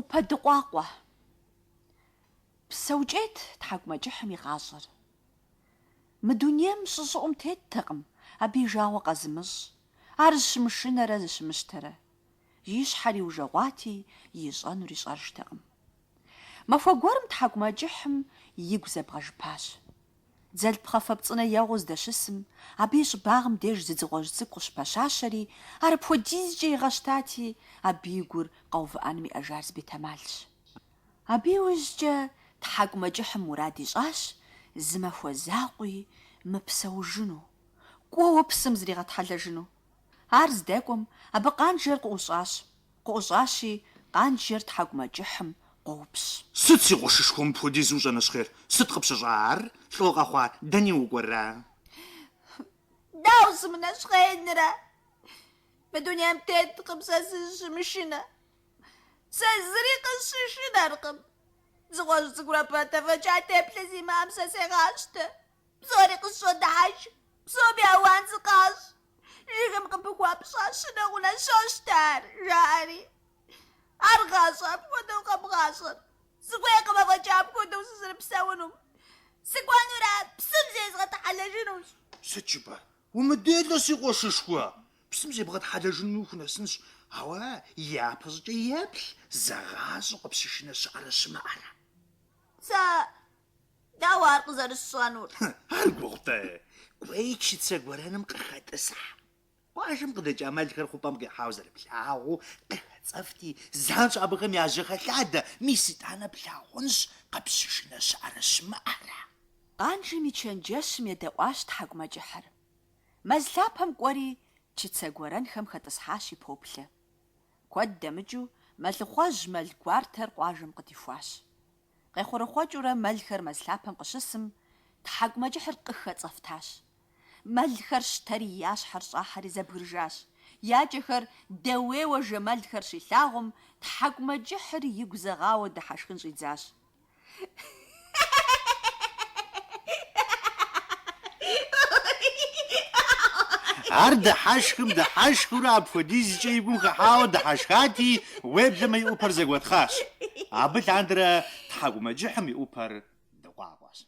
ӏупэ дыкъуакъуэ. Псэукӏейт тхьэкӏумэкӏыхьым и гъащӏэр. Мы дунейм щӏы щӏыӏум теттэкъым абы и жагъуэ къэзымыщӏ, ар зыщымышынэрэ зыщымыщтэрэ. И щхьэр иужэгъуати, ищӏэнур ищӏэжтэкъым. Махуэ гуэрым тхьэкӏумэкӏыхьым игу зэбгъэжыпащ. Дзэл пхъафэ пцӏынэ егъуу здэщысым, абы и щӏыбагъым деж зы дзыгъуэжь цӏыкӏу къыщыпэщащэри, ар апхуэдизкӏэ игъэщтати, абы и гур къэувыӏэным иӏэжар зы бетэмалщ. Абы иужькӏэ тхьэкӏумэкӏыхьым мурад ищӏащ зы махуэ закъуи мыпсэужыну, кӏуэуэ псым зригъэтхьэлэжыну. Ар здэкӏуэм, абы къанжэр къыӏущӏащ. Къыӏущӏащи, къанжэр тхьэкӏумэкӏыхьым къоупщӏ. Сыт си къуэшышхуэ мыпхуэдизу ущӏэнэщхъейр? Сыт къыпщыщӏар? Лӏо къэхъуар? Дэни укӏуэрэ? Дауэ сымынэщхъейнрэ? Мы дунейм теткъым сэ сызыщымышынэ. Сэ зыри къысщышынэркъым. Дзыгъуэжь цӏыкӏурэ пэт афӏэкӏа теплъэ зимыӏэм сэ сегъащтэ. Псори къысщодыхьэшх, псоми ауан сыкъащӏ. Жыгым къыпыхуа пщӏащэ нэгъунэ щощтэ ар, жаӏэри. Ар гъащӏэ апхуэдэу къэбгъащӏэр. Сыхуейкъым афӏэкӏа апхуэдэу сызэрыпсэунум. Сыкӏуэнурэ псым зезгъэтхьэлэжынущ. Сыт жыпӏэр? Умыделэ, си къуэшышхуэ! Псым зебгъэтхьэлэжыну хунэсынщ, ауэ япэщӏыкӏэ еплъ, зэгъащӏэ къыпщышынэ щыӏэрэ щымыӏэрэ. Сэ Дауэ ар къызэрысщӏэнур? Ар гугъу-тӏэ? Кӏуэи чыцэ гуэрэным къыхэтӏысхь. Къуажэм къыдэкӏа мэлхэр хъупӏэм къихьауэ зэрыплъагъуу, къыхэцӏэфти, занщӏэу абыхэм яжьэхэлъадэ, мис итӏанэ плъагъунщ къыпщышынэ щыӏэрэ щымыӏэрэ. Къанжэм и чэнджэщым едэӏуащ тхьэкӏумэкӏыхьыр. Мэз лъапэм кӏуэри, чыцэ гуэрэнхэм хэтӏысхьащи поплъэ. Куэд дэмыкӏыу мэлыхъуэжь мэл гуартэр къуажэм къыдихуащ. Къехъурэхъуэкӏыурэ мэлхэр мэз лъапэм къыщысым, тхьэкӏумэкӏыхьыр къыхэцӏэфтащ. Мэлхэр щтэри я щхьэр щӏахьэри зэбгрыжащ. Я кӏэхэр дэуейуэ жэ мэлхэр щилъагъум, тхьэкӏумэкӏыхьыр игу зэгъауэ дыхьэшхын щӏидзащ. Ар дыхьэшхым дыхьэшхыурэ апхуэдизкӏэ и гум хыхьауэ дыхьэшхати, уеблэмэ и ӏупэр зэгуэтхъащ. Абы лъандэрэ тхьэкӏумэкӏыхьым и ӏупэр дыкъуакъуэщ.